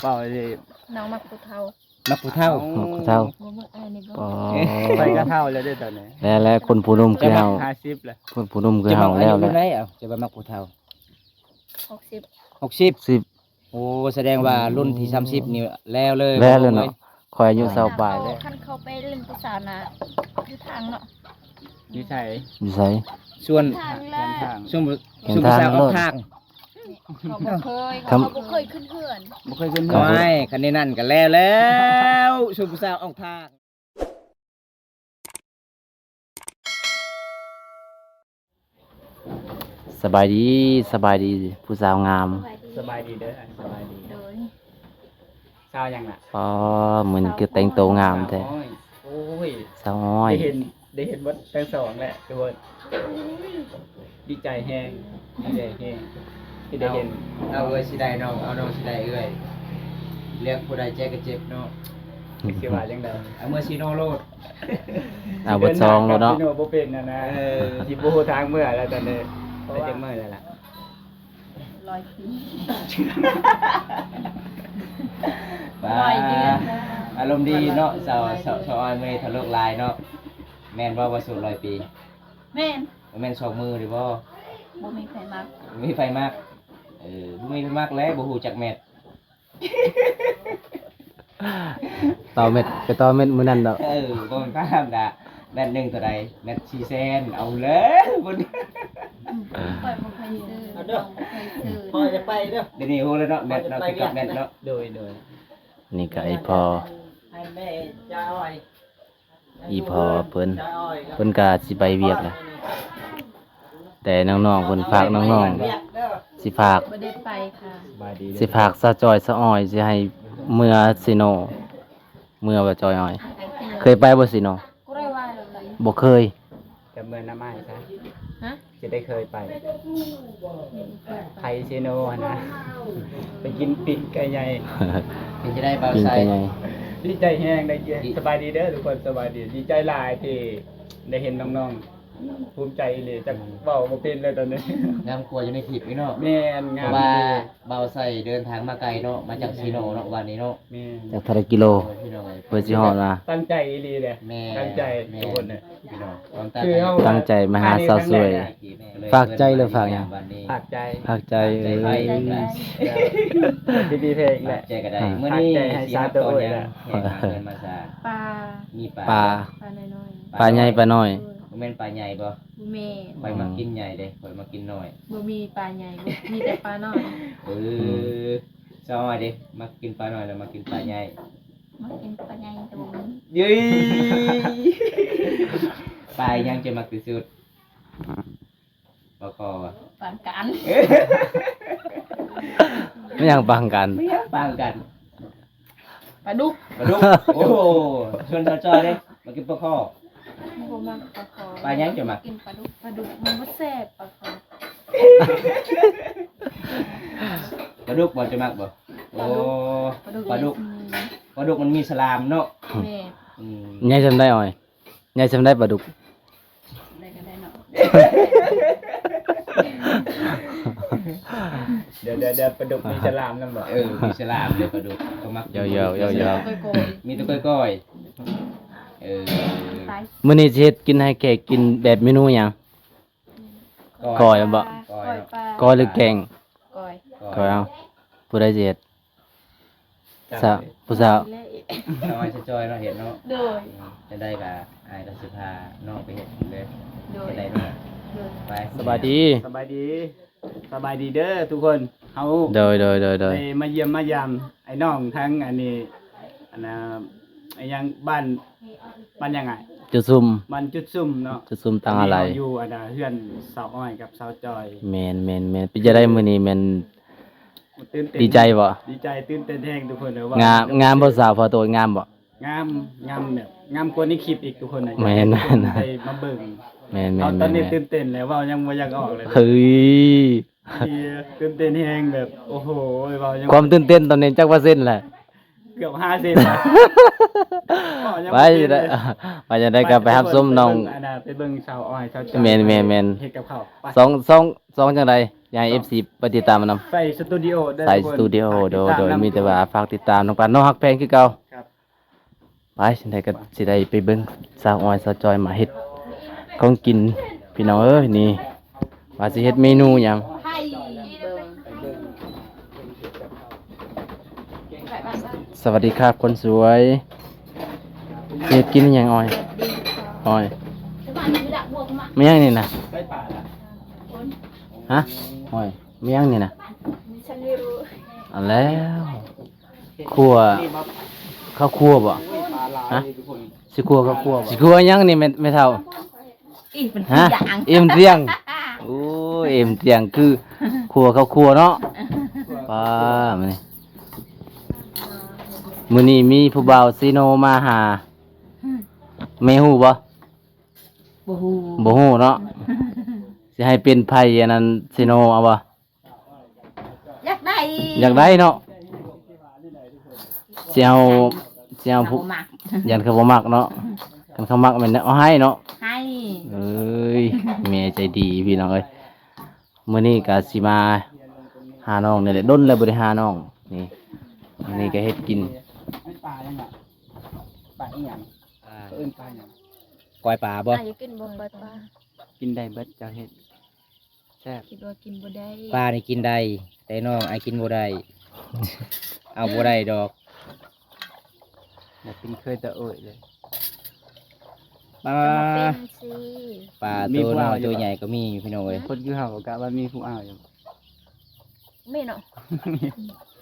ເວົ້າເລີຍ ນ້ອງມັກຜູ້ເຖົ້າ. ມັກຜູ້ເຖົ້າ. ເອົ້າ ມັກຜູ້ເຖົ້າ. ບໍ່ມັກອ້າຍນີ້ບໍ່? ອໍ ຂ້ອຍກໍເຖົ້າແລ້ວເດ້ຕອນນີ້. ແລ້ວ ແລ້ວຄົນຜູ້ໜຸ່ມຄືເຮົາ ເຈົ້າມັກຫ້າສິບແລ້ວ. ຄົນຜູ້ໜຸ່ມຄືເຮົາແລ້ວແຫຼະ. ເຈົ້າວ່າມັກຜູ້ເຖົ້າ. ຫົກສິບ. ຫົກສິບ. ສິບ. ໂອ້ ສະແດງວ່າລຸ້ນທີ່ສາມສິບນີ້ແລ້ວເລີຍ. ແລ້ວເລີຍເນາະ. ຂ້ອຍອາຍຸຊາວປາຍແລ້ວ. ຄັນເຂົາໄປຫຼິ້ນຜູ້ສາວນະ ຢູ່ທາງເນາະ. ຢູ່ໃສ? ຢູ່ໃສ? ສ່ວນ ທາງແລ້ວ ສ່ວນ ສ່ວນຜູ້ສາວອອກທາງ. ເຂົາບໍ່ເຄີຍ ເຂົາບໍ່ເຄີຍຂຶ້ນເຮືອນ. ບໍ່ເຄີຍຂຶ້ນເຮືອນ. ໂອ້ຍ ຄັນແນວນັ້ນກໍແລ້ວແລ້ວ ສ່ວນຜູ້ສາວອອກທາງ. ສະບາຍດີ ສະບາຍດີຜູ້ສາວງາມ. ສະບາຍດີເດີ ສະບາຍດີ. ໂດຍ. ສາວຫຍັງລະ? ອໍ ມື້ນີ້ຄືແຕ່ງໂຕງາມແທ້. ສາວອ້ອຍ. ໂອ້ຍ ສາວອ້ອຍ. ໄດ້ເຫັນ ໄດ້ເຫັນໝົດທັງສອງແຫຼະທຸກຄົນ. ດີໃຈແຮງ ດີໃຈແຮງທີ່ໄດ້ເຫັນ. ເອົາ ເອົາເອື້ອຍຊິໄດ້ນ້ອງ ເອົານ້ອງຊິໄດ້ເອື້ອຍ. ເລືອກຜູ້ໃດເຈັບກໍເຈັບເນາະ. ຊິວ່າຈັ່ງໃດ? ເອົາເມືອຊີໂນໂລດ. ເອົາເບິດຊອງໂລດເນາະ. ຊິເດີນທາງກັບຊີໂນບໍ່ເປັນນະນະ. ເອີ ຊິບໍ່ຮູ້ທາງເມືອແລ້ວຕອນນີ້. ໄປຈັກມື້ແລ້ວລະ? ຮ້ອຍປີ. ປ້າ ຮ້ອຍເດືອນ. ອາລົມດີເນາະ ສາວ ສາວ ສາວອ້ອຍ ມື້ນີ້ທະລຸຫຼາຍເນາະ. ແມ່ນບໍ່ວ່າໂສດຮ້ອຍປີ? ແມ່ນ. ບໍ່ແມ່ນສອງມືນີ້ບໍ່? ບໍ່ມີໃຜມັກ. ບໍ່ມີໃຜມັກ. ເອີ ບໍ່ມີໃຜມັກແລ້ວ ບໍ່ຮູ້ຈັກແມັດ. ຕໍ່ແມັດ ໄປຕໍ່ແມັດມື້ນັ້ນເນາະ. ເອີ ບໍ່ແມ່ນທຳມະດາ. ແມັດໜຶ່ງເທົ່າໃດ? ແມັດສີ່ແສນ. ເອົາເລີຍ. ຂ້ອຍບໍ່ເຄີຍຊື້ ນ້ອງບໍ່ເຄີຍຊື້. ພໍ່ຈະໄປເດີ. ດຽວນີ້ຮູ້ແລ້ວເນາະ ແມັດເນາະ ເກີບກັບແມັດເນາະ. ໂດຍ ໂດຍ. ນີ້ກໍອີ່ພໍ່ ໃຫ້ແມ່ຈາອອຍ. ອີ່ພໍ່ເພິ່ນ ເພິ່ນກະຊິໄປວຽກແຫຼະ ແຕ່ນ້ອງໆເພິ່ນຝາກ ນ້ອງໆຊິຝາກ ບໍ່ໄດ້ໄປຄ່ະ ຊິຝາກສາວຈ້ອຍສາວອ້ອຍ ຊິໃຫ້ເມືອເຊໂນ ເມືອບໍ່ຈ້ອຍອ້ອຍ ເຄີຍໄປບໍ່ເຊໂນ? ບໍ່ເຄີຍ ແຕ່ເມືອນຳອ້າຍຊະ. ຮະ? ຊິໄດ້ເຄີຍໄປ ໄປເຊໂນຫັ້ນນະ ໄປກິນປີ້ງໄກ່ໃຫຍ່. ເປັນຈັ່ງໃດບ່າວໄຊ? ປີ້ງໄກ່ໃຫຍ່ ດີໃຈແຮງໄດ້ ສະບາຍດີເດີທຸກຄົນ ສະບາຍດີ ດີໃຈຫຼາຍທີ່ໄດ້ເຫັນນ້ອງໆ ພູມໃຈອີ່ຫຼີ ຈັກເວົ້າບໍ່ເປັນເລີຍຕອນນີ້. ງາມກວ່າຢູ່ໃນຄລິບອີກເນາະ. ແມ່ນ ງາມ ເພາະວ່າບ່າວໄຊເດີນທາງມາໄກເນາະ ມາຈາກເຊໂນເນາະ ວັນນີ້ເນາະ. ແມ່ນ ຈັກເທົ່າໃດກິໂລ ໂອ້ຍ ພີ່ນ້ອງເອີຍ ເພື່ອຊິຮອດມາ. ຕັ້ງໃຈອີ່ຫຼີເດ້ ແມ່ນ ຕັ້ງໃຈ ແມ່ນ ທຸກຄົນເນາະ ພີ່ນ້ອງ ຕ້ອງຕັ້ງໃຈ ຄືເຮົາ ມາຫາສາວສວຍ ຝາກໃຈຫຼືຝາກຫຍັງ? ຝາກໃຈ ຝາກໃຈ ເອີ ດີໆເພງແຫຼະ ຝາກໃຈກໍໄດ້. ມື້ນີ້ຊິຮັບຕອນຫຍັງ ແຂກມາເຮືອນມາຊາ? ປາ ມີປາ ປາ ປານ້ອຍໆ ປາໃຫຍ່ປານ້ອຍ ບໍ່ແມ່ນປາໃຫຍ່ບໍ່? ບໍ່ແມ່ນ ຂ້ອຍມັກກິນໃຫຍ່ເດ້ ຂ້ອຍມັກກິນນ້ອຍ. ບໍ່ມີປາໃຫຍ່ ມີແຕ່ປານ້ອຍ. ເອີ ສາວອ້ອຍເດ້ ມັກກິນປານ້ອຍ ຫຼື ມັກກິນປາໃຫຍ່? ມັກກິນປາໃຫຍ່ໂຕໜຶ່ງ. ເອີຍ ປາຫຍັງເຈົ້າມັກທີ່ສຸດ? ປາຄໍ່ ປາງການ. ແມ່ນຫຍັງປາງການ? ແມ່ນຫຍັງປາງການ? ປາດຸກ ປາດຸກ. ໂອ້ໂຫ ສ່ວນສາວຈ້ອຍເດ້ ມັກກິນປາຄໍ່. ບໍ່ມັກປາຄໍ່. ປາຫຍັງເຈົ້າມັກ? ກິນປາດຸກ ປາດຸກມັນບໍ່ແຊບປາຄໍ່. ປາດຸກບໍ່ ເຈົ້າມັກບໍ່? ໂອ້ ປາດຸກ ປາດຸກ ປາດຸກມັນມີສະຫຼາມເນາະ. ແມ່ນ ອືມ ໃຫຍ່ສ່ຳໃດອ້ອຍ? ໃຫຍ່ສ່ຳໃດປາດຸກ? ໄດ້ກໍໄດ້ເນາະ. ດຽວໆໆ ປາດຸກມີສະຫຼາມນຳບໍ່? ເອີ ມີສະຫຼາມເດ້ປາດຸກ ເຂົາມັກກິນ. ຢອກໆໆ ມີແຕ່ກ້ອຍໆ. ເອີ ມື້ນີ້ຊິເຮັດກິນໃຫ້ແຂກກິນແບບເມນູຫຍັງ? ກ້ອຍ ກ້ອຍແມ່ນບໍ່? ກ້ອຍ ກ້ອຍ ຫຼືແກງ? ກ້ອຍ ກ້ອຍ. ເອົາ ຜູ້ໃດຊິເຮັດ? ສາວ ຜູ້ສາວ ສາວອ້ອຍສາວຈ້ອຍເນາະ ເຮັດເນາະ. ໂດຍ ຈັ່ງໃດກໍອ້າຍກໍຊິພານ້ອງໄປເຮັດເລີຍ. ໂດຍ ຈັ່ງໃດເນາະ. ໂດຍ ໄປ ສະບາຍດີ ສະບາຍດີ ສະບາຍດີເດີທຸກຄົນ. ເຮົາ ໂດຍໆໆໆ ໄດ້ມາຢ້ຽມມາຢາມໄອ້ນ້ອງທັງອັນນີ້ ອັນນ່າ ອີຫຍັງ ບ້ານ ບ້ານຫຍັງອ້າຍ? ຈຸດຊຸມ ບ້ານຈຸດຊຸມເນາະ. ຈຸດຊຸມຕັ້ງອາໄລ ຕອນນີ້ເຮົາຢູ່ອັນນ່າ ເຮືອນສາວອ້ອຍກັບສາວຈ້ອຍ. ແມ່ນໆໆ ເປັນຈັ່ງໃດມື້ນີ້ ແມ່ນ ຕື່ນເຕັ້ນ ດີໃຈບໍ່? ດີໃຈ ຕື່ນເຕັ້ນແຮງທຸກຄົນເດີ. ງາມ ງາມບໍ່ສາວ? ພໍໂຕງາມບໍ່? ງາມ ງາມແບບ ງາມກວ່າໃນຄລິບອີກທຸກຄົນ. ແມ່ນໆ ໄດ້ມາເບິ່ງ. ແມ່ນໆ ເອົາ ຕອນນີ້ຕື່ນເຕັ້ນແລ້ວ ເວົ້າຍັງບໍ່ຢາກອອກເລີຍ. ເຮີ້ຍ ຕື່ນເຕັ້ນແຮງແບບ ໂອ້ໂຫ ເວົ້າຍັງ ຄວາມຕື່ນເຕັ້ນຕອນນີ້ຈັກເປີເຊັນແຫຼະ? ເກືອບຫ້າສິບ. ໄປ ໄປຈັ່ງໃດກໍໄປຮັບຊົມນ້ອງ ໄປເບິ່ງສາວອ້ອຍສາວຈ້ອຍ. ແມ່ນໆໆ ເຮັດກັບເຂົ້າ. ສອງ ສອງ ສອງຈັ່ງໃດ? ຢາກໃຫ້ເອັຟຊີໄປຕິດຕາມນຳ ໃສ່ສະຕູດິໂອເດີ ໃສ່ສະຕູດິໂອ ທຸກຄົນ ໂດຍ ຝາກຕິດຕາມ ໂດຍ ນຳກັນ ມີແຕ່ວ່າຝາກຕິດຕາມນຳກັນເນາະ ຮັກແພງຄືເກົ່າ ຄັບ ໄປ ຈັ່ງໃດກໍຊິໄດ້ໄປເບິ່ງສາວອ້ອຍ ສາວຈອຍມາເຮັດຂອງກິນ ພີ່ນ້ອງເອີຍ ນີ້ ວ່າຊິເຮັດເມນູຫຍັງ. ສະຫວັດດີຄັບຄົນສວຍ ເຮັດກິນຫຍັງອ້ອຍ? ອ້ອຍ ແມ່ນຫຍັງນີ້ນະ? ຮະ? ອ້ອຍ ແມ່ນຫຍັງນີ້ນະ? ອັນແລ້ວ ຂົ້ວ ເຂົ້າຂົ້ວບໍ່? ຮະ? ຊິຂົ້ວເຂົ້າຂົ້ວບໍ່? ຊິຂົ້ວຫຍັງນີ້ແມ່ ແມ່ເຖົ້າ? ອີ່ ມັນ ຮະ? ເອັມຕຽງ ໂອ້ຍ ເອັມຕຽງ ຄືຂົ້ວເຂົ້າຂົ້ວເນາະ ປ້າ ມື້ນີ້ ມື້ນີ້ມີຜູ້ບ່າວເຊໂນມາຫາ ແມ່ຮູ້ບໍ່? ບໍ່ຮູ້ ບໍ່ຮູ້ເນາະ ຊິໃຫ້ເປັນໃຜອັນນັ້ນ ເຊໂນເອົາບໍ່? ຢາກໄດ້ ຢາກໄດ້ເນາະ ຊິເອົາ ຊິເອົາຜູ້ ຢ້ານເຂົາບໍ່ມັກ ຢ້ານເຂົາບໍ່ມັກເນາະ ຄັນເຂົາມັກແມ່ນເອົາໃຫ້ເນາະ ໃຫ້ ເອີຍ ແມ່ໃຈດີພີ່ນ້ອງເອີຍ ມື້ນີ້ກະຊິມາຫານ້ອງນີ້ແຫຼະ ດົນແລ້ວບໍ່ໄດ້ຫານ້ອງ ນີ້ ມື້ນີ້ກະເຮັດກິນ ປາຫຍັງລະ? ປາອີ່ຫຍັງ? ເຂົາເອີ້ນປາຫຍັງ? ກ້ອຍປາບໍ່? ອ້າຍຢາກກິນບໍ່? ກ້ອຍປາ ກິນໄດ້ເບິດ ເຈົ້າເຮັດ ແຊບ ຄິດວ່າກິນບໍ່ໄດ້ ປານີ້ກິນໄດ້ ແຕ່ນ້ອງອ້າຍກິນບໍ່ໄດ້ ເອົາບໍ່ໄດ້ດອກ ຢາກກິນເຄີຍຕະໂອ້ຍເລີຍ ປາ ປາໂຕນ້ອຍໂຕໃຫຍ່ກໍມີຢູ່ ພີ່ນ້ອງເອີຍ ຄົນຄືເຮົາກະວ່າມີຜູ້ເອົາຢູ່ ແມ່ນເນາະ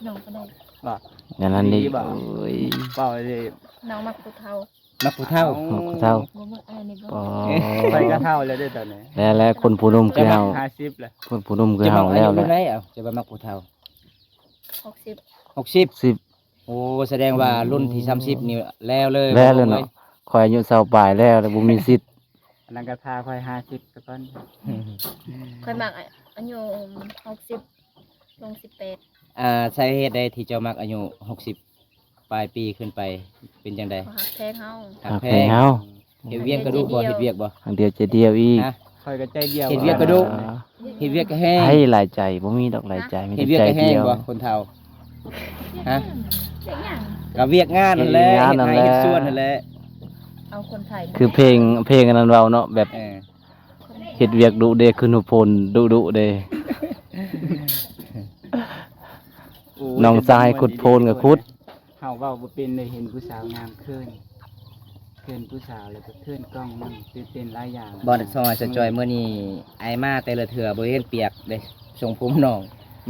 ນ້ອງກໍໄດ້ ບໍ່ ຢ່າງນັ້ນເດ້ ໂອ້ຍ ເວົ້າເລີຍ ນ້ອງມັກຜູ້ເຖົ້າ ມັກຜູ້ເຖົ້າ ມັກຜູ້ເຖົ້າ ບໍ່ມັກອ້າຍນີ້ບໍ່ ອໍ ຂ້ອຍກໍເຖົ້າແລ້ວເດ້ຕອນນີ້ ແລ້ວ ແລ້ວຄົນຜູ້ໜຸ່ມຄືເຮົາ ຫ້າສິບແລ້ວ ຄົນຜູ້ໜຸ່ມຄືເຮົາແລ້ວແຫຼະ ເຈົ້າມັກອາຍຸລຸ້ນໃດ ເອົາ ເຈົ້າວ່າມັກຜູ້ເຖົ້າ ຫົກສິບ ຫົກສິບ ສິບ ໂອ້ ສະແດງວ່າລຸ້ນທີ່ສາມສິບນີ້ແລ້ວເລີຍ ແລ້ວເລີຍເນາະ ຂ້ອຍອາຍຸຊາວປາຍແລ້ວ ແລ້ວບໍ່ມີສິດ ອັນນັ້ນກໍຖ້າຂ້ອຍຫ້າສິບຊະກ່ອນ ຂ້ອຍມັກອາຍຸຫົກສິບ ລົງສິບແປດ ອ່າ ສາເຫດໃດທີ່ເຈົ້າມັກອາຍຸຫົກສິບ ປາຍປີຂຶ້ນໄປ ເປັນຈັ່ງໃດ? ເຂົາຮັກແພງເຮົາ ຮັກແພງເຮົາ ເຮັດວຽກກະດຸບໍ່? ເຮັດວຽກບໍ່? ຮັກດຽວໃຈດຽວອີກ ຮະ? ຂ້ອຍກໍໃຈດຽວ ເຮັດວຽກກະດຸ ອ່າ ເຮັດວຽກກະແຮງ ໃຫ້ຫຼາຍໃຈ ບໍ່ມີດອກຫຼາຍໃຈ ມີແຕ່ໃຈດຽວ ເຮັດວຽກກະແຮງບໍ່ຄົນເຖົ້າ? ຮະ? ກະວຽກງານຫັ້ນແຫຼະ ເຮັດໄຮ່ເຮັດສວນຫັ້ນແຫຼະ ເອົາຄົນໄທ ຄືເພງ ເພງອັນນັ້ນເວົ້າເນາະ ແບບ ເອີ ເຮັດວຽກດຸເດ້ ຂຶ້ນຮູບໂພນດຸໆເດ້ ໂອ້ຍ ນ້ອງຊາຍຂຸດໂພນກໍຂຸດ ເຮົາເວົ້າບໍ່ເປັນເລີຍ ເຫັນຜູ້ສາວງາມເຂີນ ເຂີນຜູ້ສາວ ແລ້ວກໍເຂີນກ້ອງນຳ ຕື່ນເຕັ້ນຫຼາຍຢ່າງ ບໍ່ ສາວຈ້ອຍ ມື້ນີ້ອ້າຍມາແຕ່ລະເທື່ອບໍ່ເຫັນປຽກເດ້ ຊົງຜົມນ້ອງ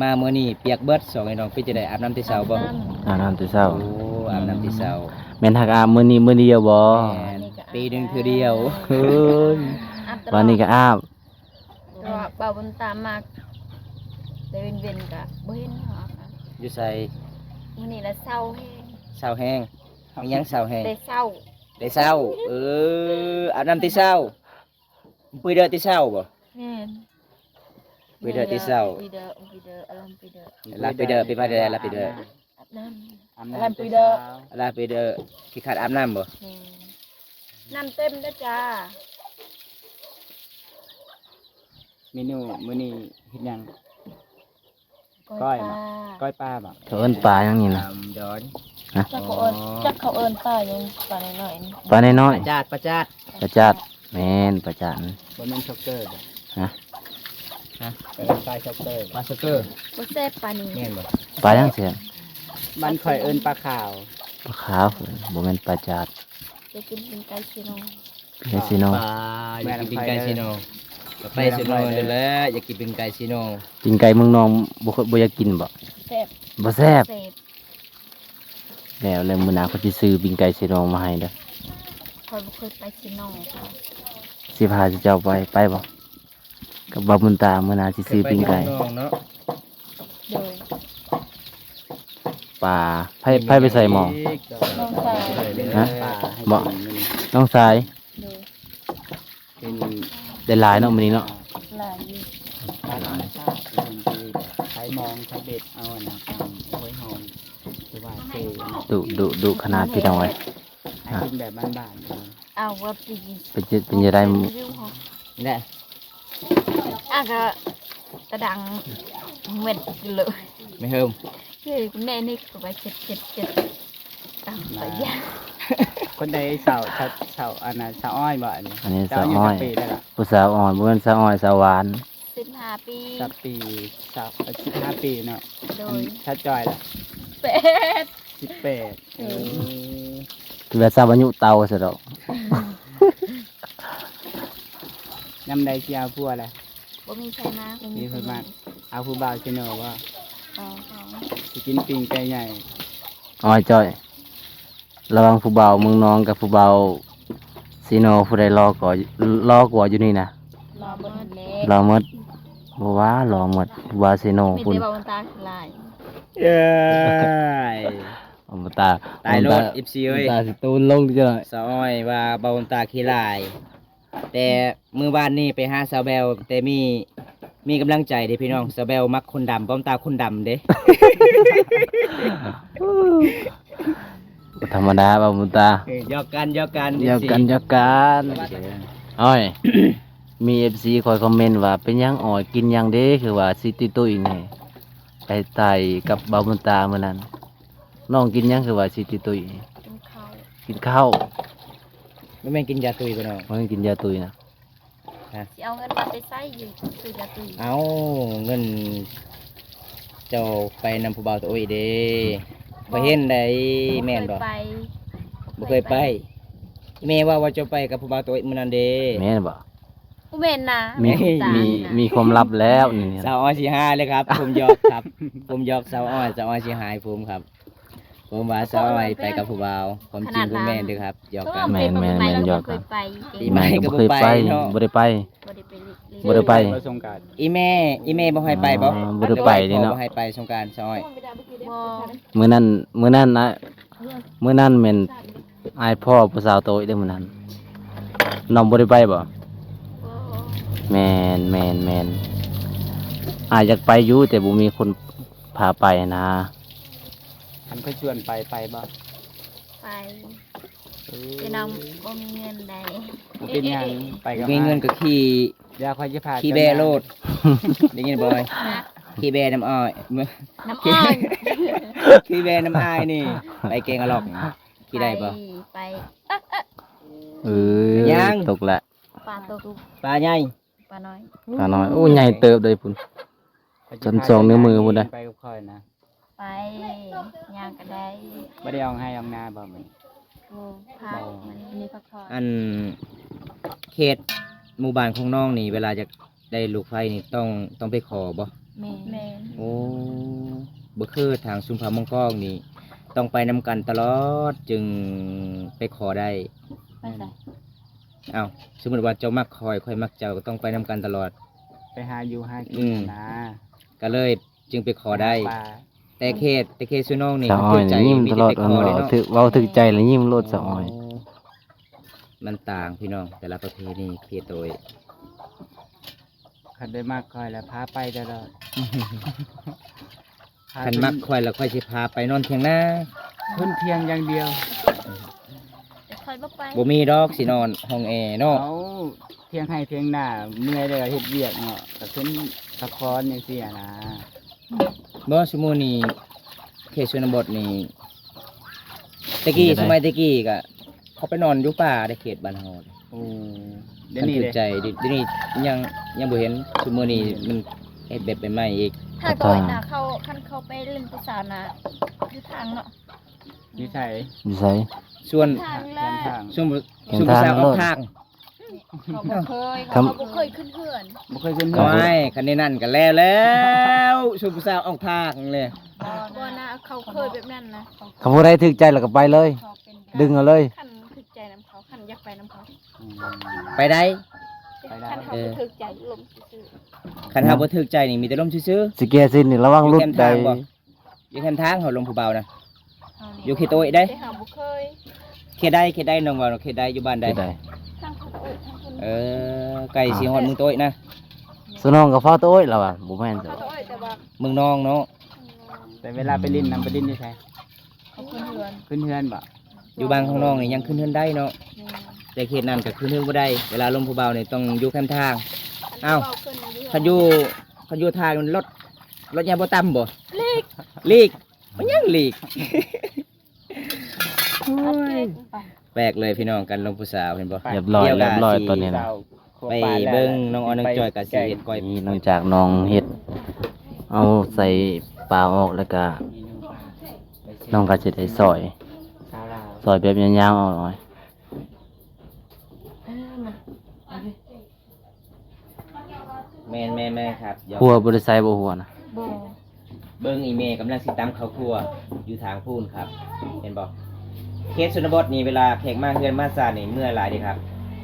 ມາມື້ນີ້ປຽກເບິດ ສອງອ້າຍນ້ອງ ເປັນຈັ່ງໃດ ອາບນ້ຳແຕ່ເຊົ້າບໍ່? ອາບນ້ຳແຕ່ເຊົ້າ ໂອ້ ອາບນ້ຳແຕ່ເຊົ້າ ແມ່ນຫາກອາບມື້ນີ້ມື້ດຽວບໍ່? ແມ່ນ ປີໜຶ່ງເທື່ອດຽວ ເຮີ້ຍ ອາບຕະຫຼອດ ບາດນີ້ກໍອາບ ແຕ່ວ່າບ່າວບຸນຕາມາແຕ່ເວັນໆ ກະບໍ່ເຫັນເຂົາອາບນ້ຳ ຢູ່ໃສ? ມື້ນີ້ລະເຊົາແຮງ ເຊົາແຮງ ມີຫຍັງເຊົາແຮງ? ແຕ່ເຊົ້າ ແຕ່ເຊົ້າ ເອີ ອາບນ້ຳແຕ່ເຊົ້າ ປຸຍເດີແຕ່ເຊົ້າບໍ່? ແມ່ນ ປຸຍເດີແຕ່ເຊົ້າ ປຸຍເດີ ປຸຍເດີ ອາລາມປຸຍເດີ ອາລາມປຸຍເດີ ເປັນມາແຕ່ໃດ ອາລາມປຸຍເດີ? ອາບນ້ຳ ອາລາມປຸຍເດີ ອາລາມປຸຍເດີ ຂີ້ຄ້ານອາບນ້ຳບໍ່? ແມ່ນ ນ້ຳເຕັມເດີຈ້າ ເມນູມື້ນີ້ເຮັດຫຍັງ? ກ້ອຍປາ ກ້ອຍປາບໍ່? ເຂົາເອີ້ນປາຫຍັງນີ້ນະ? ຕຳດອນ ຮະ? ຈັກເຂົາເອີ້ນ ອໍ ຈັກເຂົາເອີ້ນປາຫຍັງ ປານ້ອຍໆນີ້ ປານ້ອຍໆ ປາຈາດ ປາຈາດ ປາຈາດ ແມ່ນປາຈາດ ບໍ່ແມ່ນຊັອກເກີບໍ່? ຮະ? ຮະ? ເອີ້ນປາຊັອກເກີ ປາຊັອກເກີ ບໍ່ແຊບປານີ້ ແມ່ນບໍ່? ປາຫຍັງແຊບ? ບ້ານຂ້ອຍເອີ້ນປາຂາວ ປາຂາວ ບໍ່ແມ່ນປາຈາດ ຢາກກິນປີ້ງໄກ່ຊີໂນ ປີ້ງໄກ່ຊີໂນ ປາ ຢາກກິນປີ້ງໄກ່ຊີໂນ ແມ່ນ ໄປຊີໂນນີ້ແຫຼະ ຢາກກິນປີ້ງໄກ່ຊີໂນ ປີ້ງໄກ່ເມືອງນອງ ບໍ່ ບໍ່ຢາກກິນບໍ່? ແຊບ ບໍ່ແຊບ ແຊບ ແລ້ວ ແລ້ວມື້ໜ້າຂ້ອຍຊິຊື້ປີ້ງໄກ່ຊີໂນມາໃຫ້ເດີ ຂ້ອຍບໍ່ເຄີຍໄປຊີໂນ ຊິພາເຈົ້າໄປ ໄປບໍ່? ກັບບ່າວບຸນຕາ ມື້ໜ້າຊິຊື້ປີ້ງໄກ່ ເມືອງນອງເນາະ ໂດຍ ປາ ໃຜ ໃຜໄປໃສ່ໝໍ້? ນ້ອງຊາຍ ຮະ? ບໍ່ ນ້ອງຊາຍ ໂດຍ ເປັນ ໄດ້ຫຼາຍເນາະມື້ນີ້ເນາະ ຫຼາຍຢູ່ ປາທຳມະຊາດ ເພິ່ນຊິໄປມອງໄປເບັດເອົາອັນນັ້ນ ໂອ້ຍ ຫອມ ຄືວ່າເຈ ດຸ ດຸ ດຸຂະໜາດ ພີ່ນ້ອງເອີຍ ໃຫ້ກິນແບບບ້ານໆ ເອົາວ່າປີ ເປັນຈັ່ງ ເປັນຈັ່ງໃດ? ແຫຼະ ອ່ະ ກະ ດັງແມັດຢູ່ເລີຍ ແມ່ເຮີມ ເຮີຍ ແມ່ນີ້ກໍໄປເຈັດ ເຈັດ ເຈັດ ຕາມໄປຢ່າງ ຄົນໃດສາວ ສາວ ສາວ ອັນນັ້ນ ສາວອ້ອຍບໍ່ ອັນນີ້? ອັນນີ້ສາວອ້ອຍ ເຈົ້າອາຍຸຈັກປີແລ້ວລະ? ຜູ້ສາວອ້ອຍ ບໍ່ແມ່ນສາວອ້ອຍ ສາວຫວານ ສິບຫ້າປີ ສິບຫ້າປີເນາະ. ໂດຍ ອັນສາວຈ້ອຍລະ? ແປດ ສິບແປດ. ເອີ ເອີ ຄືວ່າຊາວອາຍຸເຕົ່າຊະດອກ. ຍາມໃດຊິເອົາຜົວລະ? ບໍ່ມີໃຜມາ ບໍ່ມີໃຜມາ. ເອົາຜູ້ບ່າວເຊໂນບໍ່? ເອົາ ເອົາ ຊິກິນປີ້ງໄກ່ໃຫຍ່. ອ້ອຍຈ້ອຍ ລະຫວ່າງຜູ້ບ່າວເມືອງນອງກັບຜູ້ບ່າວເຊໂນ ຜູ້ໃດຫຼໍ່ກວ່າ ຫຼໍ່ກວ່າຢູ່ນີ້ນະ? ຫຼໍ່ໝົດແຫຼະ ຫຼໍ່ໝົດ. ບໍ່ວ່າຫຼໍ່ໝົດ ຜູ້ບ່າວເຊໂນພຸ້ນ ມີແຕ່ເວົ້າຕາຫຼາຍ. ເອີຍ ເອົາຕາ ຕາຍໂລດ ເອັຟຊີເອີຍ ຕາຊິຕູນລົງຈັກໜ້ອຍ. ສາວອ້ອຍວ່າເວົ້າຕາຂີ້ຫຼາຍ. ແຕ່ມື້ວານນີ້ໄປຫາສາວແບວ ແຕ່ມີ ມີກຳລັງໃຈເດ້ພີ່ນ້ອງ. ສາວແບວມັກຄົນດຳ ປ້ອມຕາຄົນດຳເດ້. ບໍ່ທຳມະດາ ບ່າວບຸນຕາ ເອີ ຫຍອກກັນ ຫຍອກກັນ ຫຍອກກັນ ເອັຟຊີ ຫຍອກກັນ. ອ້ອຍ ມີເອັຟຊີຄອຍຄອມເມັນວ່າ ເປັນຫຍັງອ້ອຍກິນຫຍັງເດ້ ຄືວ່າຊິຕຸ້ຍໆ ນີ້ ໄປຖ່າຍກັບບ່າວບຸນຕາມື້ນັ້ນ. ນ້ອງກິນຫຍັງຄືວ່າຊິຕຸ້ຍ? ກິນເຂົ້າ ກິນເຂົ້າ. ບໍ່ແມ່ນກິນຢາຕຸ້ຍບໍ່ນ້ອງ? ບໍ່ແມ່ນກິນຢາຕຸ້ຍນະ. ຮະ? ຊິເອົາເງິນມາແຕ່ໃສຢູ່ຊື້ຢາຕຸ້ຍ? ເອົາ ເງິນເຈົ້າໄປນຳຜູ້ບ່າວໂຕໂອ້ຍເດ້. ບໍ່ ຂ້ອຍເຫັນໄດ໋. ແມ່ນບໍ່? ບໍ່ເຄີຍໄປ ບໍ່ເຄີຍໄປ. ອີ່ແມ່ເວົ້າວ່າເຈົ້າໄປກັບຜູ້ບ່າວໂຕໂອ້ຍມື້ນັ້ນເດ້. ແມ່ນບໍ່? ບໍ່ແມ່ນນະ ມີ ມີ ມີຄວາມລັບແລ້ວນີ້. ສາວອ້ອຍຊິຫາຍເລີຍຄັບ ຜົມຢອກຄັບ ຜົມຢອກສາວອ້ອຍ ສາວອ້ອຍຊິຫາຍຜົມຄັບ. ຜົມວ່າສາວອ້ອຍໄປກັບຜູ້ບ່າວ ຄວາມຈິງບໍ່ແມ່ນເດີຄັບ ຢອກກັນ. ແມ່ນໆໆ ຢອກກັນ. ປີໃໝ່ກໍບໍ່ເຄີຍໄປເນາະ ບໍ່ໄດ້ໄປ ບໍ່ໄດ້ໄປ ບໍ່ໄດ້ໄປ. ອີ່ແມ່ ອີ່ແມ່ບໍ່ໃຫ້ໄປບໍ່? ອໍ ບໍ່ໄດ້ໄປເດ້ເນາະ ບໍ່ໃຫ້ໄປສົງການສາວອ້ອຍ. ບໍ່ ມື້ນັ້ນ ມື້ນັ້ນນະ ມື້ນັ້ນແມ່ນ ອ້າຍພໍ່ຜູ້ສາວໂຕອີກເດ້ມື້ນັ້ນ. ນ້ອງບໍ່ໄດ້ໄປບໍ່? ບໍ່. ແມ່ນໆໆ ອ້າຍຢາກໄປຢູ່ ແຕ່ບໍ່ມີຄົນພາໄປນະ. ຄັນເຂົາຊວນໄປ ໄປບໍ່? ໄປ. ເອີ ແຕ່ນ້ອງບໍ່ມີເງິນໃດ. ບໍ່ເປັນຫຍັງ ໄປກັບອ້າຍ. ມີເງິນກໍຂີ່ ດຽວຂ້ອຍຈະພາ ຂີ່ແບໂລດ. ໄດ້ຍິນບໍ່? ຮະ? ຂີ່ແບນຳອ້າຍ ນຳອ້າຍ ຂີ່ແບນຳອ້າຍນີ້ ໄປແກງອະຫຼອກ. ຂີ່ໄດ້ບໍ່? ໄປ ໄປ. ເອີ ຍັງ ຕົກລະ ປາຕົກ ປາໃຫຍ່ ປານ້ອຍ ປານ້ອຍ. ໂອ້ ໃຫຍ່ເຕີບເດ້ພຸ້ນ ຊັ້ນສອງນິ້ວມືພຸ້ນເດ້. ໄປກັບຂ້ອຍນະ ໄປ ຍ່າງກໍໄດ້. ບໍ່ໄດ້ອອກໄຮ່ອອກນາບໍ່ມື້ນີ້? ບໍ່ ພັກ ມື້ນີ້ພັກຜ່ອນ. ອັນເຂດໝູ່ບ້ານຂອງນ້ອງນີ້ ເວລາຈະ ໄດ້ລູກໃພ້ນີ້ຕ້ອງ ຕ້ອງໄປຂໍບໍ່? ແມ່ນ ແມ່ນ. ໂອ້ ບໍ່ຄືທາງຊຸມເຜົ່າມົງກອງນີ້ ຕ້ອງໄປນຳກັນຕະຫຼອດຈຶ່ງໄປຂໍໄດ້. ໄປໃສ? ເອົ້າ ສົມມຸດວ່າເຈົ້າມັກຂ້ອຍ ຂ້ອຍມັກເຈົ້າ ກໍຕ້ອງໄປນຳກັນຕະຫຼອດ ໄປຫາຢູ່ຫາກິນ. ອືມ ນະ ກໍເລີຍຈຶ່ງໄປຂໍໄດ້. ແຕ່ເຂດ ແຕ່ເຂດຊຸມນ້ອງນີ້ ສາວອ້ອຍຍິ້ມຕະຫຼອດ ເວົ້າຖືກໃຈແລ້ວຍິ້ມໂລດສາວອ້ອຍ. ໂອ້ ມັນຕ່າງພີ່ນ້ອງ ແຕ່ລະປະເພນີເຂດໂດຍ. ຄັນໄດ້ມັກຂ້ອຍແລ້ວພາໄປຕະຫຼອດ. ຄັນມັກຂ້ອຍແລ້ວຂ້ອຍຊິພາໄປນອນຖຽງນາ ຂຶ້ນຖຽງຢ່າງດຽວ. ແຕ່ຂ້ອຍບໍ່ໄປ ບໍ່ມີດອກຊິນອນຫ້ອງແອເນາະ. ເອົາ ຖຽງໄຮ່ຖຽງນາ ເມື່ອຍແລ້ວເຮັດວຽກເນາະ ກໍຂຶ້ນພັກຜ່ອນຈັ່ງຊີ້ຫັ້ນນະ. ບໍ່ ຊຸມື້ນີ້ເຂດຊົນນະບົດນີ້ ແຕ່ກີ້ ເປັນຈັ່ງໃດ? ສະໄໝແຕ່ກີ້ກະເຂົາໄປນອນຢູ່ປ່າໃນເຂດບ້ານເຮົາ. ໂອ້ ດຽວນີ້ເດ້ ຄັນຖືກໃຈ ດຽວນີ້ຍັງ ຍັງບໍ່ເຫັນ. ຊຸມື້ນີ້ມັນເຮັດແບບໃໝ່ໆອີກ. ຖ້າໂຕນະ ເຂົາ ຄັນເຂົາໄປຫຼິ້ນຜູ້ສາວນະ ຢູ່ທາງເນາະ. ຢູ່ໃສ? ຢູ່ໃສ? ສ່ວນ ທາງແລ້ວ ສ່ວນ ສ່ວນຜູ້ສາວອອກທາງ. ເຂົາບໍ່ເຄີຍ ເຂົາບໍ່ເຄີຍຂຶ້ນເຮືອນ ບໍ່ເຄີຍຂຶ້ນເຮືອນ. ໂອ້ຍ ຄັນແນວນັ້ນກໍແລ້ວແລ້ວ ຊຸມຜູ້ສາວອອກທາງເລີຍ. ບໍ່ນະ ເຂົາເຄີຍແບບນັ້ນນະ. ຄັນຜູ້ໃດຖືກໃຈແລ້ວກໍໄປເລີຍ ດຶງເອົາເລີຍ. ຄັນຖືກໃຈນຳເຂົາ ຄັນຢາກໄປນຳເຂົາ ອືມ ໄປໄດ້. ຄັນເຮົາບໍ່ຖືກໃຈ ລົມຊື່ໆ. ຄັນເຮົາບໍ່ຖືກໃຈນີ້ມີແຕ່ລົມຊື່ໆ. ຊິແກ້ຊິນນີ້ລະວັງຫຼຸດໄດ້. ຢູ່ແຄມທາງເຮົາລົມຜູ້ບ່າວນະ ຢູ່ເຂດໂຕຍເດ້. ແຕ່ເຮົາບໍ່ເຄີຍ. ເຂດໃດ ເຂດໃດ ນ້ອງເວົ້າເຂດໃດ ຢູ່ບ້ານໃດ? ເຂດໃດ? ທາງພຸ້ນ ເອີຍ ທາງພຸ້ນ. ເອີ ໃກ້ຊິຮອດເມືອງໂຕຍນະ. ສະໜອງກໍຟ້າໂຕຍລະວ່າ ບໍ່ແມ່ນ ຟ້າໂຕຍ ແຕ່ວ່າເມືອງນອງເນາະ. ແຕ່ເວລາໄປຫຼິ້ນນຳ ໄປຫຼິ້ນຢູ່ໃສ? ຂຶ້ນເຮືອນ ຂຶ້ນເຮືອນບໍ່? ຢູ່ບ້ານຂອງນ້ອງນີ້ຍັງຂຶ້ນເຮືອນໄດ້ເນາະ. ແມ່ນ. ແຕ່ເຂດນັ້ນກໍຂຶ້ນເຮືອນບໍ່ໄດ້ ເວລາລົມຜູ້ບ່າວນີ້ຕ້ອງຢູ່ແຄມທາງ. ອ້າວ ຄັນຢູ່ ຄັນຢູ່ທາງລົດ ລົດໃຫຍ່ບໍ່ຕຳບໍ່? ຫຼີກ ຫຼີກ ມັນຍັງຫຼີກ. ໂອ້ຍ ແປກເລີຍພີ່ນ້ອງ ການລົມຜູ້ສາວ ເຫັນບໍ່? ຮຽບຮ້ອຍ ຮຽບຮ້ອຍຕອນນີ້ນະ. ໄປເບິ່ງນ້ອງອອຍນ້ອງຈອຍກໍຊິເຮັດກ້ອຍ. ນີ້ ຫຼັງຈາກນ້ອງເຮັດ ເອົາໃສ່ປາອອກແລ້ວກໍ ນ້ອງກໍຊິໄດ້ຊອຍ ຊອຍແບບຍາວໆເອົາ. ແມ່ນໆໆ ຄັບ. ຄົວບໍ່ໄດ້ໃສ່ບໍ່ ຄົວນະ? ບໍ່. ເບິ່ງອີ່ແມ່ກຳລັງຊິຕຳເຂົ້າຄົວຢູ່ທາງພຸ້ນຄັບ ເຫັນບໍ່? ເຂດຊົນນະບົດນີ້ ເວລາແຂກມາເຮືອນມາຊານນີ້ ເມື່ອຍຫຼາຍເດ້ຄັບ.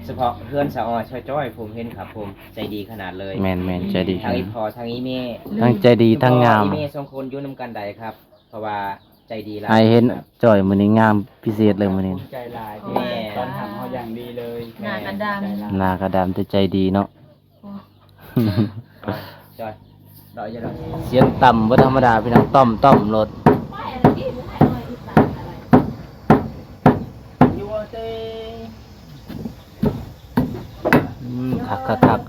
ສະເພາະເຮືອນສາວອອຍ ຊອຍຈ້ອຍ ຜົມເຫັນຄັບ ຜົມໃຈດີຂະໜາດເລີຍ. ແມ່ນໆ ໃຈດີ ທັງອີ່ພໍ່ທັງອີ່ແມ່ ທັງໃຈດີທັງງາມ. ອີ່ແມ່ສອງຄົນຢູ່ນຳກັນໄດ້ຄັບ ເພາະວ່າໃຈດີຫຼາຍ. ອ້າຍເຫັນຈ້ອຍມື້ນີ້ງາມພິເສດເລີຍມື້ນີ້. ຂອບໃຈຫຼາຍ. ແມ່ນ. ຕ້ອນຮັບເຮົາຢ່າງດີເລີຍ. ໜ້າກໍດຳ ໜ້າກໍດຳແຕ່ໃຈດີເນາະ. ໂອ້ ຈ້ອຍ ດອກຢ່າດອກ. ສຽງຕ່ຳບໍ່ທຳມະດາພີ່ນ້ອງ ຕ່ອມໆໂລດ. ອືມ ຄັກໆ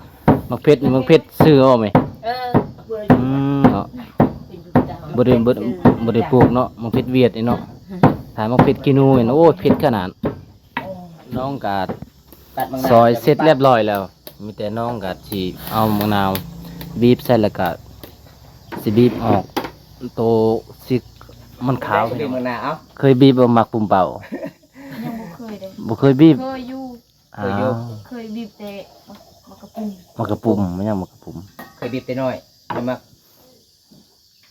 ໆ. ໝາກເຜັດນີ້ ໝາກເຜັດຊື້ເອົາແມ? ເອີ ອືມ ເນາະ. ບໍ່ໄດ້ ບໍ່ ບໍ່ໄດ້ປູກເນາະ ໝາກເຜັດຫວຽດນີ້ເນາະ. ຖ້າໝາກເຜັດຂີ້ໜູແມ່ນ ໂອ້ຍ ເຜັດຂະໜາດ. ນ້ອງກໍ ຕັດໝາກນາວ ຊອຍເສັດລຽບຮ້ອຍແລ້ວ ມີແຕ່ນ້ອງກໍຊິເອົາໝາກນາວບີບໃສ່ ແລ້ວກໍຊິບີບອອກໂຕຊິມັນຂາວ. ໃຜເຄີຍບີບໝາກນາວ? ເອົາ ເຄີຍບີບບໍ່ ໝາກປຸ້ມເປົ້າ? ຍັງບໍ່ເຄີຍເດ້. ບໍ່ເຄີຍບີບ? ເຄີຍຢູ່. ເຄີຍຢູ່. ອ້າວ ເຄີຍບີບແຕ່ໝາກ ໝາກກະປຸ້ມ. ໝາກກະປຸ້ມ ມັນຍັງໝາກກະປຸ້ມ. ເຄີຍບີບແຕ່ນ້ອຍ ໝາກ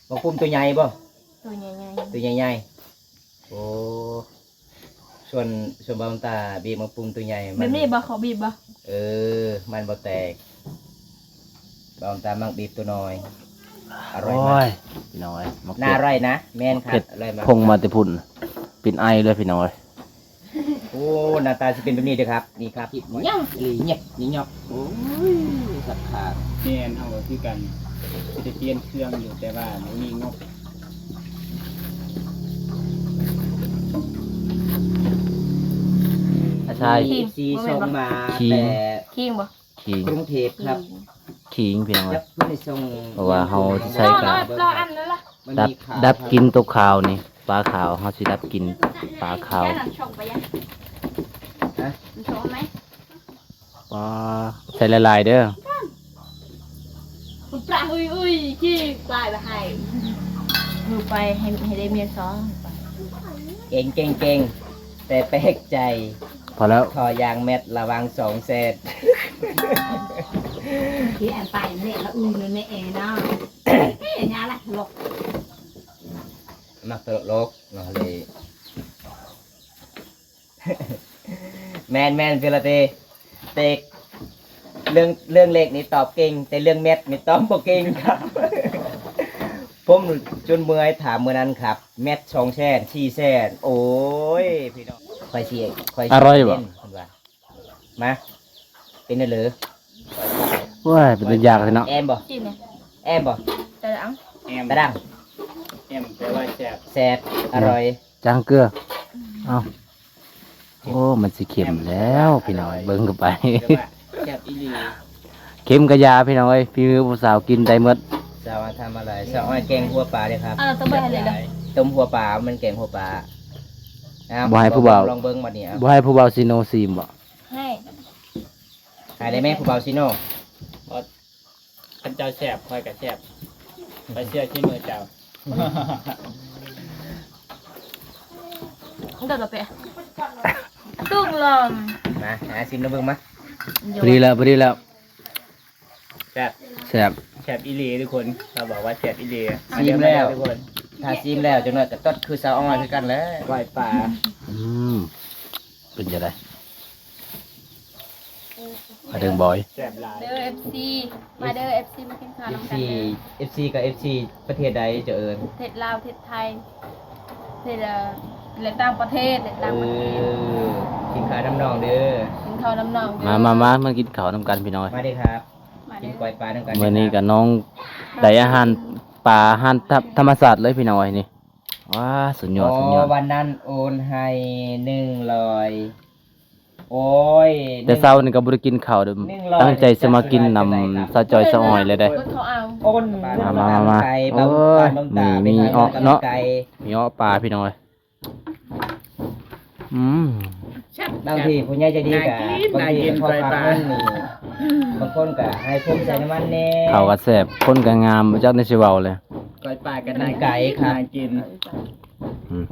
ໝາກປຸ້ມໂຕໃຫຍ່ບໍ່? ໂຕໃຫຍ່ໆ ໂຕໃຫຍ່ໆ. ໂອ້ ສ່ວນ ສ່ວນບ່າວບຸນຕາບີບໝາກປຸ້ມໂຕໃຫຍ່ ແບບນີ້ບໍ່ ເຂົາບີບບໍ່? ເອີ ມັນບໍ່ແຕກ. ບ່າວບຸນຕາມັກບີບໂຕນ້ອຍ. ອະ ໂອ້ຍ ພີ່ນ້ອງເອີຍ ໝາກເຜັດ ໜ້າອະຮ່ອຍນະ. ແມ່ນຄັບ ອະຮ່ອຍມາກ. ພົງມາແຕ່ພຸ້ນ ເປັນໄອເລີຍພີ່ນ້ອງເອີຍ. ໂອ້ ໜ້າຕາຊິເປັນແບບນີ້ເດີຄັບ. ນີ້ຄັບ ຫຍັງອີ່ຫຼີ ຫຍັກນີ້ຫຍັກ. ໂອ້ຍ ຄັກໆ. ແມ່ນ ເຮົາກໍຄືກັນ ຊິໄດ້ປ່ຽນເຄື່ອງຢູ່ ແຕ່ວ່າບໍ່ມີງົບ. ອາຊາຍ ມີເອັຟຊີສົ່ງມາແຕ່ ຄີງບໍ່? ຄີງ ກຸງເທບຄັບ. ຄີງ ພີ່ນ້ອງເອີຍ ເພາະວ່າເຮົາຊິໃສ່ກະດັບ ດັບກິນໂຕຂາວນີ້ ປາຂາວ ເຮົາຊິດັບກິນປາຂາວ. ຮະ? ປາ ໃສ່ຫຼາຍໆເດີ. ປາ ອຸ້ຍໆ ຂີ້ ປາ ໃຫ້ ມືໄປ ໃຫ້ ໃຫ້ໄດ້ເມຍສອງ. ເກັ່ງໆໆ ແຕ່ແປກໃຈ ພໍແລ້ວ ຂໍຢ່າງແມັດລະຫວ່າງສອງແສນ. ທີ່ແອມໄປແມ່ລະອື່ນແມ່ເນາະ. ເອີຍ ຍາລະ ຕະຫຼົກ ມັກຕະຫຼົກເນາະເລີຍ. ແມ່ນໆ ເວລາເຕ ເຕ ເລື່ອງ ເລື່ອງເລກນີ້ຕອບເກັ່ງ ແຕ່ເລື່ອງແມັດນີ້ຕອບບໍ່ເກັ່ງຄັບ. ຜົມຈົນເມື່ອຍຖາມມື້ນັ້ນຄັບ ແມັດສອງແສນ ສີ່ແສນ. ໂອ້ຍ ພີ່ນ້ອງ ຂ້ອຍຊິ ຂ້ອຍຊິ ອະຮ່ອຍບໍ່? ເພິ່ນວ່າ ມາ ເປັນແນວເລີ? ໂອ້ຍ ເປັນຕາຢາກແທ້ເນາະ. ແອມບໍ່? ກິນແຫຼະ. ແອມບໍ່? ຕະດັງ ແອມ ຕະດັງ. ແອມແປວ່າແຊບ ແຊບ ອະຮ່ອຍ ຈາງເກືອ. ເອົ້າ ໂອ້ ມັນຊິເຄັມແລ້ວພີ່ນ້ອງ ເບິ່ງເຂົ້າໄປ. ແຊບອີ່ຫຼີ. ເຄັມກະຢາພີ່ນ້ອງເອີຍ ຝີມືຜູ້ສາວກິນໄດ້ໝົດ. ສາວອອຍທຳອະໄລ? ສາວອອຍແກງຫົວປາເດ້ຄັບ. ເອົາ ຕົ້ມຫົວປາ ມັນແກງຫົວປາ. ເອົາ ບໍ່ໃຫ້ຜູ້ບ່າວ ລອງເບິ່ງບັດນີ້. ເອົາ ບໍ່ໃຫ້ຜູ້ບ່າວຊີໂນຊີມບໍ່? ໃຫ້ ໃຫ້ໄດ້ແມ່ຜູ້ບ່າວຊີໂນ. ຄັນເຈົ້າແຊບ ຂ້ອຍກໍແຊບ ຂ້ອຍເຊື່ອສີມືເຈົ້າ. ເດີດເປ ຕຸ້ງລອມ ມາ ຫາຊີມນຳເບິ່ງມາ. ພໍດີແລ້ວ ພໍດີແລ້ວ. ແຊບ ແຊບ ແຊບອີ່ຫຼີທຸກຄົນ ເຂົາບອກວ່າແຊບອີ່ຫຼີ. ຊີມແລ້ວ ມາເດີທຸກຄົນ. ຖ້າຊີມແລ້ວ ຈັກໜ້ອຍກໍຕົດຄືສາວອອຍຄືກັນແຫຼະ. ກ້ອຍປາ ອືມ ເປັນຈັ່ງໃດ? ອາ ເດີງບອຍ ແຊບຫຼາຍເດີ ເອັຟຊີ. ມາເດີ ເອັຟຊີ ມາກິນຂ້າວນຳກັນເດີ. ເອັຟຊີ ເອັຟຊີ ກໍເອັຟຊີ ປະເທດໃດເຈົ້າເອີຍ? ປະເທດລາວ ປະເທດໄທ ປະເທດ ເອີ ແລະ ຕ່າງປະເທດ ແລະ ຕ່າງປະເທດ. ເອີ ກິນຂ້າວນຳນ້ອງເດີ ກິນຂ້າວນຳນ້ອງເດີ. ມາ ມາ ມາ ມາກິນຂ້າວນຳກັນພີ່ນ້ອງ. ມາເດີຄັບ ມາເດີ ກິນກ້ອຍປານຳກັນ. ມື້ນີ້ກໍນ້ອງໄດ້ອາຫານປາ ອາຫານທຳ ທຳມະຊາດເລີຍພີ່ນ້ອງເອີຍ. ນີ້ ວ້າ ສຸດຍອດ ສຸດຍອດ. ວັນນັ້ນໂອນໃຫ້ໜຶ່ງຮ້ອຍ. ໂອ້ຍ ແຕ່ເຊົ້ານີ້ກໍບໍ່ໄດ້ກິນເຂົ້າເດີ້ ຕັ້ງໃຈຊິມາກິນນຳສາວຈ້ອຍສາວອ້ອຍເລີຍເດ້. ເພິ່ນເຂົາເອົາ ໂອ້ຍ ມາ ມາ ມາ ໂອ້ຍ ມີເອາະເນາະ ມີເອາະປາພີ່ນ້ອງເອີຍ. ອືມ ແຊບ ບາງທີຜູ້ໃຫຍ່ໃຈດີກໍ ໜ້າກິນ ບາງທີກໍຂໍຝາກເງິນນີ້ ບາງຄົນກໍໃຫ້ເພິ່ນໃສ່ນ້ຳມັນແດ່. ເຂົ້າກໍແຊບ ຄົນກໍງາມ ບໍ່ຈັກແນວຊິເວົ້າເລີຍ. ກ້ອຍປາກໍໜ້າກິນ ໜ້າກິນ ອືມ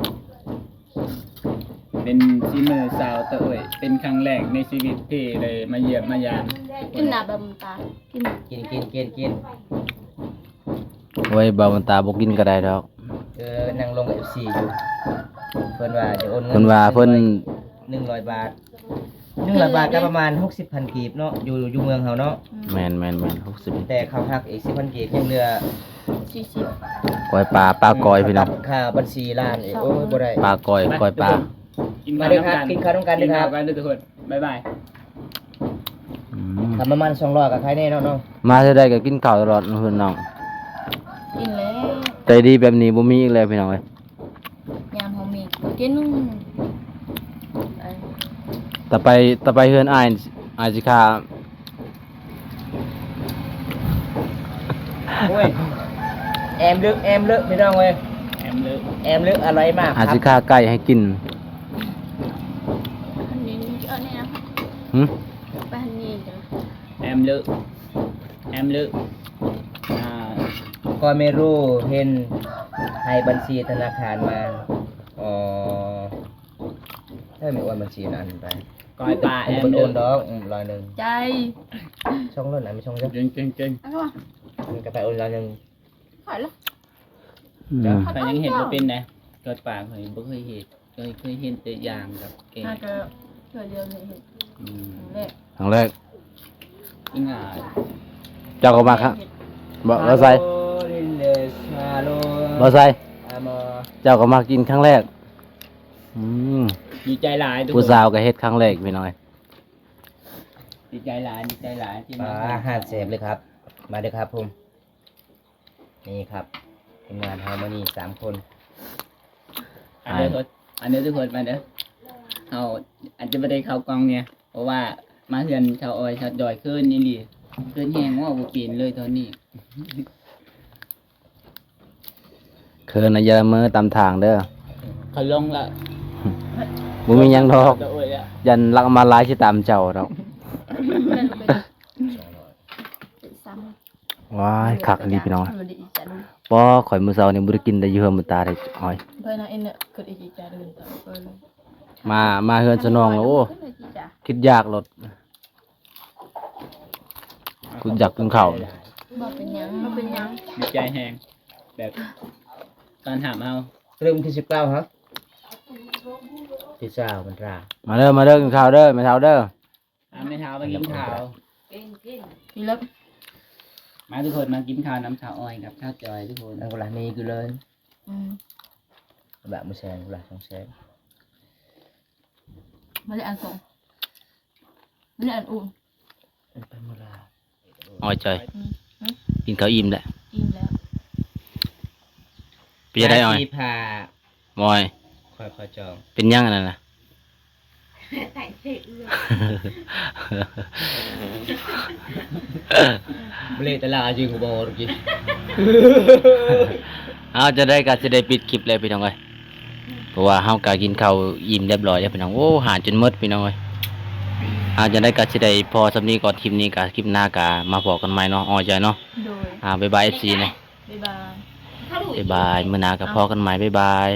ເປັນສີມືສາວຕະໂອ້ຍ ເປັນຄັ້ງແລກໃນຊີວິດທີ່ໄດ້ມາຢ້ຽມມາຢາມ. ກິນໜ້າເບິ່ງຕາ ກິນ ກິນ ກິນ ກິນ ກິນ. ໂອ້ຍ ເບົາຕາບໍ່ກິນກໍໄດ້ດອກ. ເອີ ນັ່ງລົງກັບເອັຟຊີຢູ່ ເພິ່ນວ່າຈະໂອນເງິນ ເພິ່ນວ່າເພິ່ນ ໜຶ່ງຮ້ອຍບາດ ໜຶ່ງຮ້ອຍບາດກໍປະມານຫົກສິບພັນກີບເນາະ ຢູ່ ຢູ່ເມືອງເຮົາເນາະ. ແມ່ນໆໆ ຫົກສິບ ແຕ່ເຂົ້າພັກອີກສິບພັນກີບ ຍັງເຫຼືອສີ່ສິບ. ກ້ອຍປາ ປາກ້ອຍພີ່ນ້ອງ ຄ່າບັນຊີລ້ານອີກ ໂອ້ຍ ບໍ່ໄດ້ ປາກ້ອຍ ກ້ອຍປາ. ມາເດີຄັບ ກິນເຂົ້ານຳກັນເດີຄັບ ກິນເຂົ້າກັນເດີທຸກຄົນ ບາຍບາຍ. ອືມ ຖ້າປະມານສອງຮ້ອຍກໍຂາຍແນ່ເນາະນ້ອງ. ມາເທື່ອໃດກໍກິນເຂົ້າຕະຫຼອດເນາະເພື່ອນນ້ອງ. ກິນແລ້ວ ໃຈດີແບບນີ້ບໍ່ມີອີກແລ້ວພີ່ນ້ອງເອີຍ. ຍາມເຮົາມີກໍກິນ. ຕໍ່ໄປ ຕໍ່ໄປເຮືອນອ້າຍ ອ້າຍຊິຂ້າ ໂອ້ຍ ແອມເລິກ ແອມເລິກ ພີ່ນ້ອງເອີຍ ແອມເລິກ ແອມເລິກ ອະລ່ອຍມາກ. ອາດຊິຂ້າໄກ່ໃຫ້ກິນ. ອັນນີ້ເອົາແນ່ ຫຶ ໄປຫັ້ນນີ້. ແອມເລີ ແອມເລີ ອ່າ ກໍແມ່ນຮູ້ເຫັນໃຫ້ບັນຊີທະນາຄານມາ. ອໍ ໃຫ້ແມ່ໂອນບັນຊີນັ້ນໄປ ກ້ອຍປາແອມເລີ ໂອນດອກ ອືມ ຮ້ອຍໜຶ່ງ ໃຈ ຊ່ອງໂລດນະ ມີຊ່ອງເດີ ເກັ່ງໆໆ ມັນກໍໄປໂອນຮ້ອຍໜຶ່ງ. ຂ້ອຍລະ ອືມ ຂ້ອຍຍັງເຮັດບໍ່ເປັນເດ້ ກ້ອຍປາຂ້ອຍບໍ່ເຄີຍເຮັດ ເຄີຍ ເຄີຍເຫັນແຕ່ຢ່າງກັບແກງ. ຂ້ອຍກໍເທື່ອດຽວນີ້ເຮັດ ອືມ ຄັ້ງແລກ ຄັ້ງແລກ ງ່າຍ. ເຈົ້າກໍມັກ ບໍ່ ບໍ່ໃສ່ ບໍ່ໃສ່ ເຈົ້າກໍມັກກິນຄັ້ງແລກ. ອືມ ດີໃຈຫຼາຍ ຜູ້ສາວກໍເຮັດຄັ້ງແລກພີ່ນ້ອງ. ດີໃຈຫຼາຍ ດີໃຈຫຼາຍທີ່ມາ ອາຫານແຊບເລີຍຄັບ ມາເດີຄັບຜົມ. ນີ້ຄັບ ທີມງານເຮົາມື້ນີ້ສາມຄົນ ອັນເດີ ອັນເດີທຸກຄົນ ມາເດີ. ເຮົາອາດຈະບໍ່ໄດ້ເຂົ້າກ້ອງແດ່ ເພາະວ່າມາເຮືອນຊາວອ້ອຍຊາວຈ້ອຍ ເຂີນອີ່ຫຼີ ເຂີນແຮງ ເວົ້າບໍ່ເປັນເລີຍຕອນນີ້. ເຂີນນະ ຢ່າລະເມີຕາມທາງເດີ ເຂົາລົງລະ ບໍ່ມີຫຍັງດອກ ຢ້ານລັກມາລາຍຊິຕາມເຈົ້າດອກ. ວ້າຍ ຄັກອີ່ຫຼີພີ່ນ້ອງ. ປໍ ຂ້ອຍມື້ເຊົ້ານີ້ບໍ່ໄດ້ກິນແຕ່ຢູ່ເຮືອນບຸນຕາເດ້ ໂອ້ຍ ມາ ມາເຮືອນສະໜອງແລ້ວ ໂອ້ ຄິດຢາກໂລດ ຄືຢາກກິນເຂົ້າ. ບໍ່ເປັນຫຍັງ ບໍ່ເປັນຫຍັງ ດີໃຈແຮງ ແບບຕ້ອນຮັບເຮົາ ເລີ່ມທີສິບເກົ້າຮະ ທີຊາວມັນຕາ. ມາເດີ ມາເດີ ກິນເຂົ້າເດີ ແມ່ເຖົ້າເດີ. ອ່າ ແມ່ເຖົ້າມາກິນເຂົ້າ ກິນ ກິນ ກິນເລີຍ. ມາທຸກຄົນ ມາກິນເຂົ້ານຳສາວອ້ອຍກັບສາວຈ້ອຍທຸກຄົນ. ອັນກໍລະມີຢູ່ເລີຍ ອືມ ແບບມື້ແຊງກໍລະສອງແຊງ ມາເລີຍ ອັນສອງ ມາເລີຍ ອັນອຸ່ນ ອັນໄປມື້ລາ. ອ້ອຍຈ້ອຍ ອືມ ກິນເຂົ້າອີ່ມແລ້ວ ອີ່ມແລ້ວ. ເປັນຈັ່ງໃດອ້ອຍ ອ້ອຍ ຂ້ອຍຂໍຈອງ ເປັນຫຍັງອັນນັ້ນນະ? ເອົາ ຈັ່ງໃດກໍຊິໄດ້ປິດຄລິບແລ້ວພີ່ນ້ອງເອີຍ ເພາະວ່າເຮົາກໍກິນເຂົ້າອີ່ມຮຽບຮ້ອຍແລ້ວພີ່ນ້ອງ. ໂອ້ ຫາຈົນໝົດພີ່ນ້ອງເອີຍ. ເອົາ ຈັ່ງໃດກໍຊິໄດ້ພໍສ່ຳນີ້ກ່ອນ ຄລິບນີ້ກໍ ຄລິບໜ້າກໍມາພໍ້ກັນໃໝ່ເນາະ ອ້ອຍຈ້ອຍເນາະ. ໂດຍ ອ່າ ບາຍບາຍ ເອັຟຊີ ເນາະ ບາຍບາຍ ບາຍບາຍ ມື້ໜ້າກໍພໍ້ກັນໃໝ່ ບາຍບາຍ.